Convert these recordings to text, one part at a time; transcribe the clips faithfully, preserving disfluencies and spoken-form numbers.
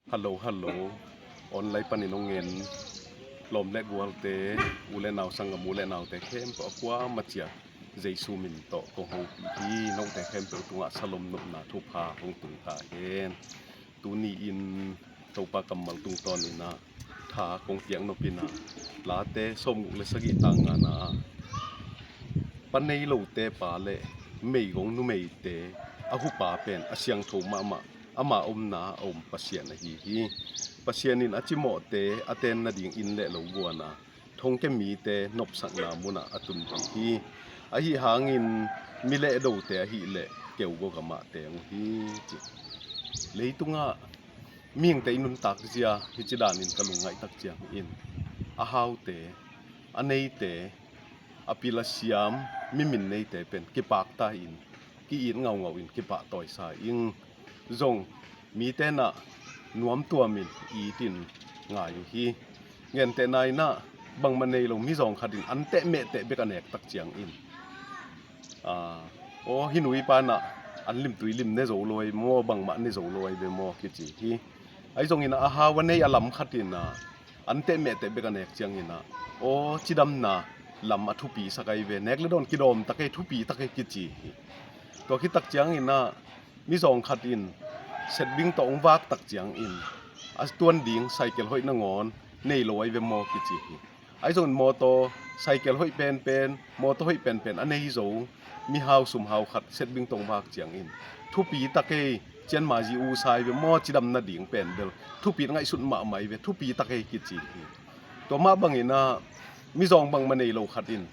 Hallo, hallo. Online panin hong en lawm le gualte, u le nau, sanggam u le naute khempeuh a kuamah ciang Jesu min tawh kong hopih hi. Note khempeuh tungah shalom nopna thupha hong tung ta hen. Tuni-in Topa kammal tungtawnin ah tha kong piak nop in ah, Late sawmguk le sagih, tang ngana ah, pa nei lote pa le meigong numeite a hupa pen a siangtho mahmah, ama omna a om Pasian ahi hi. Pasian in a cimawhte a ten nading inn le lo guan a, thongkia mite nopsakna munah a tunpih hi. Ahi hangin mi lehdote ahih leh keugaw gamah teng uh hi, ci. Leitungah mihingte i nuntak zia hici danin ka lungngaih tak ciangin, a haute, a neite, a pil a siam, mi min neite pen kipakta in, ki-it ngaungau in, kipahtawi sa in, zong mite nah nuamtuamin itin ngai uh hi. Gentehna in ah, bangmah nei lo mizawng khat in anteh mehteh bek a nek tak ciangin, ah, aw, hih nuipa nah an limtui lim ne zo lo ai maw, bangmah ne zo lo ai ve maw, kici hi. Ahi zongin ah, a hau a nei a lam khat in ah anteh mehteh bek a nek ciangin ah, aw, cidamna lam a thupi sak ai ve, nek le dawn kidawm tak ei, thupi tak ei, kici hi. Tua khit tak ciangin ah, mizawng khat in setbing tawh hong vak tak ciangin, a tuan ding cycle hoih nangawn nei lo ai ve maw, kici hi. Ahi zongin mawtaw, cycle hoih penpen, mawtaw hoih penpen a nei zo mihau sumhau khat setbing tawh hong vak ciangin, thupi tak ei, cianmazi usa ai ve maw, cidam nading pen bel thupi, ngaihsut mahmah ai ve, thupi tak ei, kici hi. Tua mah bangin ah, mizawng bangmah nei lo khat in,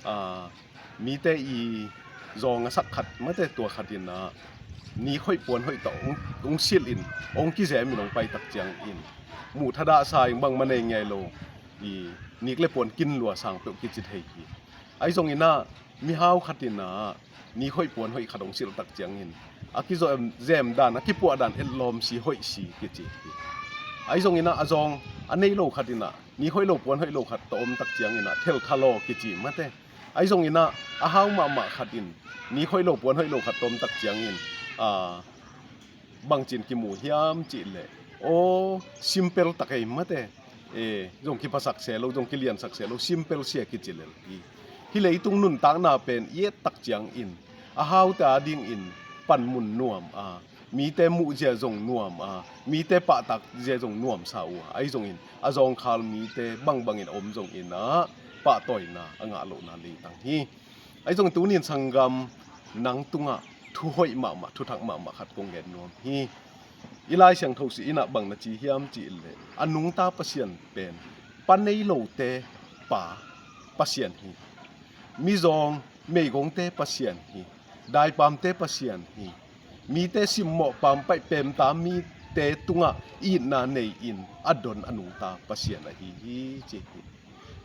ah, mite i zawng a sak khat, mate, tua khat in ah, nik hoih puan hoih tawh hong, hong silh in, hong kizem in hong pai tak ciangin, muh thadah sa in, bangmah nei ngei lo, i nik le puan kin lua sang peuh kici thei hi. Ahi zongin ah, mihau khat in ah nik hoih puan hoih khat hong silh tak ciangin, a kizem, zem dan, a kipuah dan etlawm si, hoih si, kici hi. Ahi zongin ah, a zawng a nei lo khat in ah nik hoih lo puan hoih lo khat tawh om tak ciangin ah, thelthalaw kici, mate. Ahi zongin ah, a hau mahmah khat in nik hoih lo puan hoih lo khat tawh om tak ciangin, ah, bangci in kimu hiam cih leh, aw, simple tak ei, mate. Eh, zong kiphasak se lo, zong kiliansak se lo, simple sia kici lel hi. Hih leitung nuntakna pen i et tak ciangin, a haute adingin panmun nuam a, mite muhzia zong nuam a, mite pahtakzia zong nuamsa uh a, ahi zongin a zawngkhal mite bangbangin a om zongin ah, pahtawina a ngah lohna leitang hi. Ahi zongin tuni-in sanggam, nang tungah thu hoih mahmah, thuthak mahmah khat kong gen nuam hi. I Lai Siangtho sih in ah bang na ci hiam cih leh, a nungta Pasian pen pa nei lote pa Pasian hi. Mizawng meigongte Pasian hi. Daipamte Pasian hi. Mite simmawh pampaih pemta mite tungah itna nei-in a don a nungta Pasian ahi hi, ci hi.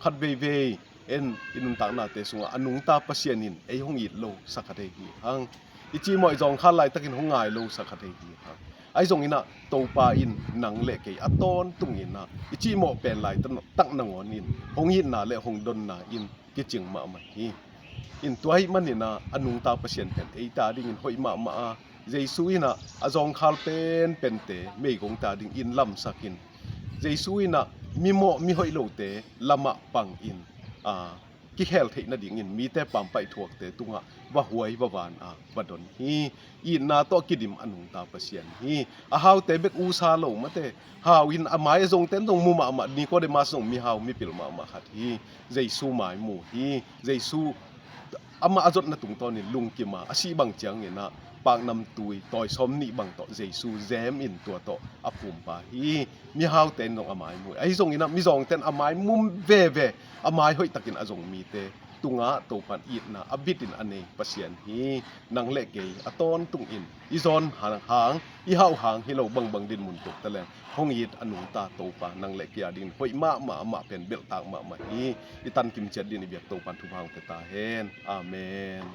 Khat veivei en i nuntaknate sungah a nungta Pasian in ei hong it lo sa khat ei hi hang. I cimawh i zawngkhal laitakin hong ngai lo sa khat ei hi hang. Ahi zongin ah Topa in nang le kei a tawntungin ah i cimawh pen laitak nangawnin hong itna le hong donna in kicing mahmah hi. In tua ahih manin ah a nungta Pasian pen eite adingin hoih mahmah a, Jesu in ah a zawngkhal penpente meigongte adingin lamsak in, Jesu in ah mimawh mihoih lote lamah pangin, a, kikhel theih nadingin mite pampaih thuakte tungah va huai va van a va don hi. Itna tawh kidim a nungta Pasian hi. A haute bek usa lo, mate. Hau in a mai a zongten zong mu mahmah, Nikodemas zong mihau mipil mahmah khat hi. Jesu mai mu hi. Jesu amah a zotna tungtawnin lungkim a, a sih bang ciangin ah paknamtui tawisawm nih bang tawh Jesu zem in tua tawh a phumpa hi. Mihaute in zong a mai mu hi. Ahi zongin ah mizawngte in a mai mu veve, a mai hoihtakin a zong mite tungah Topan itna a bitin a nei Pasian hi. Nang le kei a tawntungin i zawn hang, i hauh hang hi lo bangbang dinmun tuk taleng hong it a nungta Topa nang le kei adingin hoih mahmah, amah pen belhtak mahmah hi. I tankim ciat dingin i biak Topan thupha hong pia ta hen. Amen.